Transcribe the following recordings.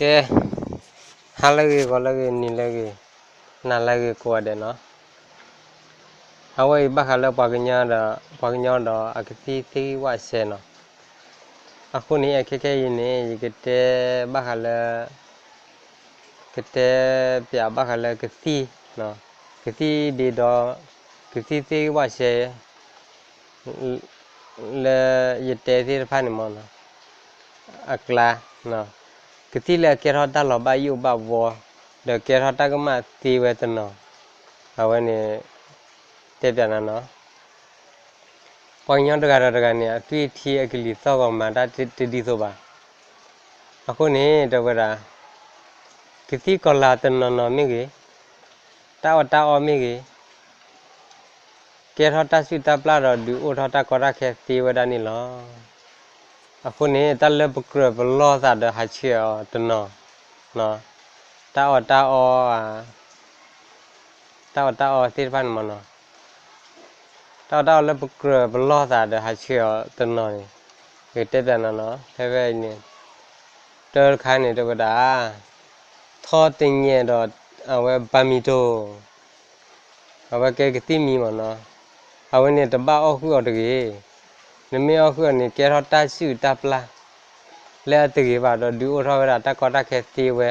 ကဲ, ဟါလၢအဂ့ၤ ဂီၤလၢအဂ့ၤ နံၤလၢအဂ့ၤ နၤလၢအဂ့ၤကိးဂၤဒဲးနီၤ. အဝဲအံၤဘၣ်ဃးလၢပှၤကညီဒီး ပှၤကညီဒီးအကသံၣ်သ့ၣ်ဂံၢ်ဝၣ်စဲးနီၤ. အဃိန့ၣ် အခဲခဲအံၤန့ၣ် ယကတဲဘၣ်ဃးလၢ ကတဲပၠးဘၣ်ဃးလၢကသံၣ်, ကသံၣ်ဒ့ဒီ, ကသံၣ်သ့ၣ်ဂံၢ်ဝၣ်စဲး လၢယတဲသ့ၣ်တဖၣ်န့ၣ်မ့ၢ်နီၤ, အကျါ, ကသံၣ်လၢအကဲထီၣ်တၢ်လီၤဘၣ်ယိၣ်ဘၣ်ဘှီ, ဒီးကဲထီၣ်တၢ်ကမၣ်သ့ဝဲတနီၤ, အဝဲန့ၣ် တဲပၠးနၤနီၤ. ပှၤကညီတဂၤဒီးတဂၤန့ၣ် အသွံၣ်ထံအကလံၤသီၣ်ဂီၤမၤတၢ်တဒ်သိးဘၣ်. အဃိန့ၣ် တဲဝဲဒၣ် ကသံၣ်ကီၤလၤတနီၤနီၤမ့ၢ်ဂ့ၤ, တၢ်အီၣ်တၢ်အီမ့ၢ်ဂ့ၤ, ကဲထီၣ်တၢ်စုၣ်တၢ်ပျၢ်ဒီးဒုးအိၣ်ထီၣ်တၢ်ကီတၢ်ခဲသ့ဝဲဒၣ်န့ၣ်လီၤ. အဃိန့ၣ် တၢ်လၢပကြၢးပလီၢ်သးဒီးဟးဆှဲးအီၤတနီၤ, တၢ်အီၣ်တၢ်အီ, တၢ်အီၣ်တၢ်အီသ့ၣ်တဖၣ်န့ၣ်မ့ၢ်နီၤ, တၢ်အီၣ်တၢ်အီလၢပကြၢးပလီၢ်သးဒီးဟးဆှဲးအီၤတနီၤန့ၣ်, ယကတဲပၠးနၤနီၤ, ဖဲဖဲအံၤန့ၣ်, တၢတခါန့ၣ် တဲဝဲဒၣ် ထီတညဲးဒီး အဝဲဘါမံၤတိၢ်, အဝဲကဲကသံၣ်မံၤမ့ၢ်နီၤ, အဝဲန့ၣ်တဘၣ်အီၣ်ဃုာ်အီၤတဂ့ၤ. နမ့ၢ်အီၣ်ဃုာ်အီၤန့ၣ် ကဲထီၣ်တၢ်စုၣ်တၢ်ပျၢ် လၢအတဂ့ၤဘၣ်ဒီး ဒုးအိၣ်ထီၣ်ဝဲဒၣ်တၢ်ကီတၢ်ခဲသ့ဝဲ,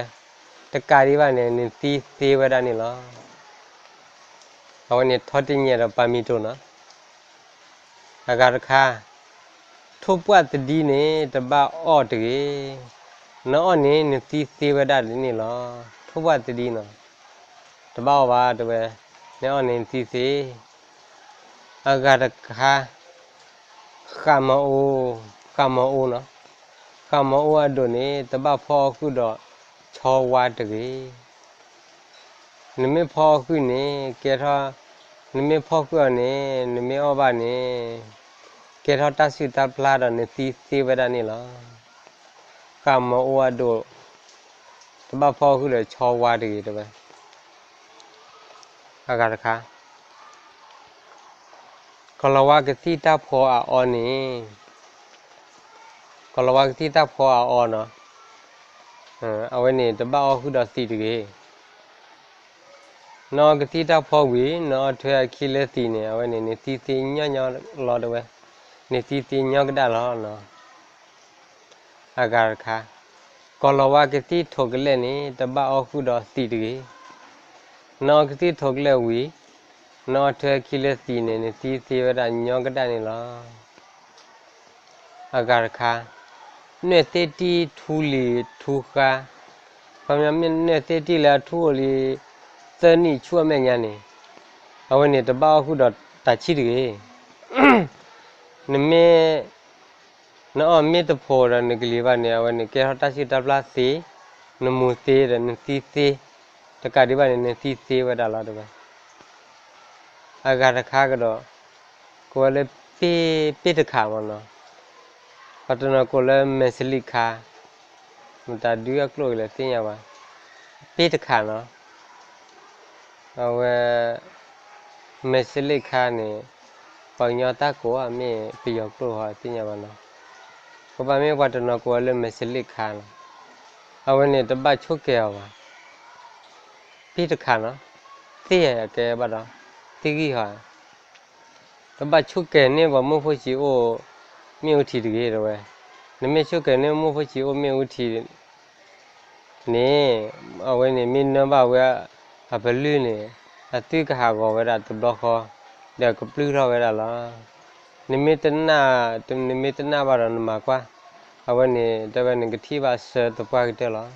တကးဒံးဘၣ်န့ၣ် နသံသ့ဝဲဒၣ်န့ၣ်လီၤ. အဝဲန့ၣ်ထီတညဲးဒီးဘါမံၤတိၢ်နီၤ. အဂၤတခါ, ထိၣ်ပှၢ်သဒံန့ၣ် တဘၣ်အီၣ်တဂ့ၤ. နအီၣ်န့ၣ် နသံသ့ဝဲဒၣ်န့ၣ်လီၤ. ထိၣ်ပှၢ်သဒံနီၤ, တဘၣ်အီၣ်ဘၣ်တဲဝဲ, နအီၣ်န့ၣ်နသံသ့. အဂၤတခါ, ဃးမၤအူ, ဃးမၤအူနီၤ, ဃးမၤအူအဒိၣ်န့ၣ် တဘၣ်ဖီအီၣ်ဃုာ်ဒီးဆီဝါတဂ့ၤ. နမ့ၢ်ဖီအီၣ်ဃုာ်န့ၣ် ကဲထီၣ်, နမ့ၢ်ဖီဃုာ်အီၤန့ၣ် နမ့ၢ်အီၣ်ဘၣ်န့ၣ် ကဲထီၣ်တၢ်စုၣ်တၢ်ပျၢ်ဒီးနသံသ့ဝဲဒၣ်န့ၣ်လီၤ. ဃးမၤအူအဒိၣ်, တဘၣ်ဖီအီၣ်ဃုာ်ဒီးဆီဝါတဂ့ၤတဲဝဲ. အဂၤတခါ, ကီၤလၤဝါကသံၣ်တၢ်ဖီအအီန့ၣ်, ကီၤလၤဝါကသံၣ်တၢ်ဖီအအီနီၤ, အဝဲန့ၣ်တဘၣ်အီၣ်ဃုာ်ဒီးသံးတဂ့ၤ. နအီကသံၣ်တၢ်ဖီဝံၤ နအီထွဲအခံလၢသံးန့ၣ် အဝဲန့ၣ် နသံသ့ညီညီလီၤတဲဝဲ, နသံသ့ညီကဒၣ်လီၤ. အဂၤတခါ, ကီၤလၤဝါကသံၣ်ထိးကလဲၣ်န့ၣ် တဘၣ်အီၣ်ဃုာ်ဒီးသံးတဂ့ၤ. နအီကသံၣ်ထိးကလဲၣ်ဝံၤ နအီထွဲအခံလၢသံးန့ၣ် နသံသ့ဝဲဒၣ်ညီကဒၣ်န့ၣ်လီၤ. အဂၤတခါ, နွဲၣ်သ့ၣ်တံၢ်ထူလံၤထူဃါ, ခီပညီမ့ၢ်နွဲၣ်သ့ၣ်တံၢ်လၢအထူအိၣ်လံ သၢနံၣ်ဆူအမဲာ်ညါန့ၣ်, အဝဲန့ၣ်တဘၣ်အီၣ်ဃုာ်ဒီးတၢ်ဆံၣ်တဂ့ၤ. နမ့ၢ် နအီၣ်မ့ၢ်တဖိးဒီးနကလံၤဘၣ်န့ၣ် အဝဲန့ၣ်ကဲထီၣ်တၢ်စုၣ်တၢ်ပျၢ်သ့, နမူၤသ့ဒီးနသံသ့, တကးဒံးဘၣ်န့ၣ် နသံသ့ဝဲဒၣ်လီၤတဲဝဲ. အဂၤတခါကဒီး, ကိးဝဲလၢ ပ့ၢ်တခးမ့ၢ်နီၤ, ပှၤတနီၤကိးလၢမဲာ်စလံးခါ, မတၤဒုအကျိာ်ကလဲၣ်သ့ၣ်ညါဘၣ်, ပ့ၢ်တခးနီၤ. အဝဲ မဲာ်စလံးခါန့ၣ် ပှၤကညီတၢ်ကိးဧါ မ့ၢ်ပယီၤကျိာ်ဧါသ့ၣ်ညါဘၣ်နီၤ. ကဘၣ်မ့ၢ်ပှၤတနီၤကိးဝဲလၢမဲာ်စလံးခါနီၤ. အဝဲန့ၣ်တဘၣ်ဆိၣ်ကဲၤအီၤဘၣ်, ပ့ၢ်တခးနီၤ, သ့ၣ်ယၤကဲဘၣ်ဒီး သ့ၣ်ဂံၢ်ဟီဧါ. တဘၣ်ဆိၣ်ကဲၤန့ၢ်ပှၤမုၢ်ဖိဆံးအိၣ်မ့ၣ်အူထံးတဂ့ၤတဲဝဲ. နမ့ၢ်ဆိၣ်ကဲၤန့ၢ်မုၢ်ဖိဆံးအိၣ်မ့ၣ်အူထံး န့ၣ်, အဝဲန့ၣ်မ့ၢ်နၢဘၣ်ဝဲအပလုၢ်န့ၣ်, အသွံၣ်ကဟးဂီၤဝဲဒၣ်တဘျီဃီ, ဒီးကပျုၢ်ထီၣ်ဝဲဒၣ်လီၤ. နမ့ၢ်တနာ်, နမ့ၢ်တနာ်ဘၣ်ဒီးနမၤကွၢ်, အဝဲန့ၣ်တဲဝဲနကထံၣ်ဘၣ်ဆၢသပှၢ်ကတၢၢ်လီၤ.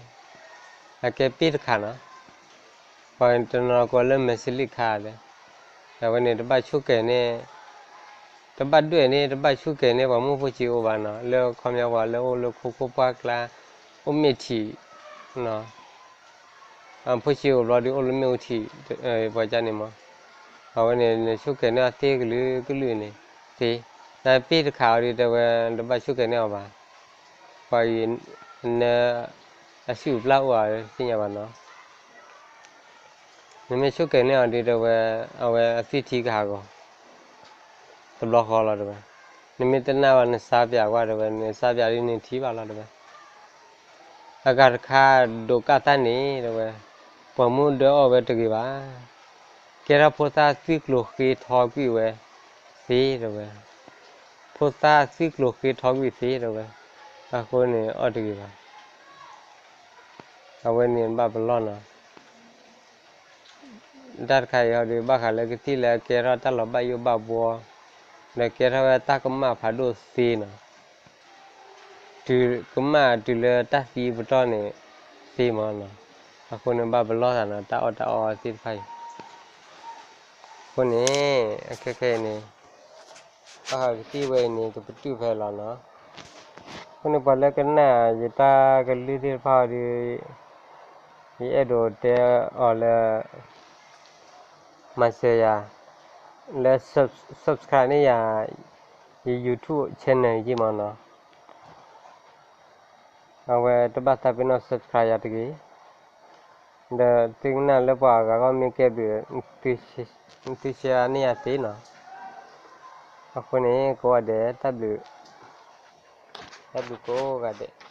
အကဲပ့ၢ်တခးနီၤ. ပှၤတနီၤကိးလၢမဲာ်စလံးခါဒီး, အဝဲန့ၣ်တဘၣ်ဆိၣ်ကဲၤန့ၢ်, တဘၣ်ဒွဲၣ်န့ၢ် တဘၣ်ဆိၣ်ကဲၤန့ၢ်ပှၤမုၢ်ဖိဆံးအိၣ်ဘၣ်နီၤ. လၢခီပညီပှၤလၢအိၣ်လၢခိခိၣ်ပှၢ်ကျါ, အိၣ်မ့ၢ်ထံး ဖိဆံးအိၣ်ဘျီဒီးအိၣ်လၢမ့ၣ်အူထံး, ပှၤကန့ၣ်မး, အဝဲန့ၣ် နဆိၣ်ကဲၤန့ၢ်အီၤသ့ကလုာ်ကလုာ်န့ၣ်သ့, နပ့ၢ်တခးအီၤဒီးတဲဝဲ တဘၣ်ဆိၣ်ကဲၤန့ၢ်အီၤဘၣ်. ပှၤအံၤ န အစုၣ်အပျၢ်အိၣ်ဧါသ့ၣ်ညါဘၣ်နီၤ. နမ့ၢ်ဆိၣ်ကဲၤန့ၢ်အီၤဒီးတဲဝဲ အဝဲအသွံၣ်ထံကဟးဂီၤ တဘျီဃီလီၤတဲဝဲ. နမ့ၢ်တနာ်ဘၣ်နစါပၠးကွၢ်တဲဝဲ, နစါပၠးဒ်နထံၣ်ဘၣ်လီၤတဲဝဲ. အဂၤတခါဒိးကၣ်တၢ်န့ၣ် တဲဝဲ, ပိာ်မုၣ်ဒၢအီၣ်ဝဲတဂ့ၤဘၣ်. ကဲထီၣ်ဖိသၣ်သွံၣ်ကျိၤဃ့ထီကွံာ်ဝဲသ့ တဲဝဲ. ဖိသၣ်သွံၣ်ကျိၤဃ့ထီကွံာ်သ့ တဲဝဲ. အဃိန့ၣ်အီၣ်တဂ့ၤဘၣ်. အဝဲန့ၣ်ဘၣ်ပလီၢ်နီၤ. တၢ်တခါအံၤဟီဒီး ဘၣ်ဃးလၢကသံၣ်လၢအကဲထီၣ်တၢ်လီၤဘၣ်ယိၣ်ဘၣ်ဘှီ, ဒီးကဲထီၣ်ဝဲတၢ်ကမၣ်ဖးဒိၣ်သ့နီၤ. တုၤကမၣ်တုၤလၢတၢ်သံပတီၢ်န့ၣ်သ့မးနီၤ. အဃိန့ၣ်ဘၣ်ပလီၢ်သးနီၤ တၢ်အီၣ်တၢ်အီသ့ၣ်တဖၣ်အံၤ. အဃိန့ၣ် အခဲခဲအံၤန့ၣ် ဘၣ်ဃးကသံၣ်ဝဲအံၤန့ၣ် ကပတုာ်ဖဲလီၤနီၤ. အဃိန့ၣ် ပှၤလၢကနၣ်ယတၢ်ကလုၢ်သ့ၣ်တဖၣ်အီၤဒီး ယအဲၣ်ဒိးတဲအီၤလၢ မၤစၢၤယၤ လၢ subscribe န့ၢ်ယၤ ယ YouTube channel ယံမးနီၤ. အဝဲတဘၣ်သးပ့ၤနီၣ် subscribe ယၤတဂ့ၤ. ဒီးသုကနၣ်လၢပှၤအဂၤဂီၢ်မ့ၢ်ကဲဘျုး သု share န့ၢ်ယၤသ့နီၤ. အဃိန့ၣ် ကိးဂၤဒဲး တၢ်ဘျုး တၢ်ဘျုးကိးဂၤဒဲး.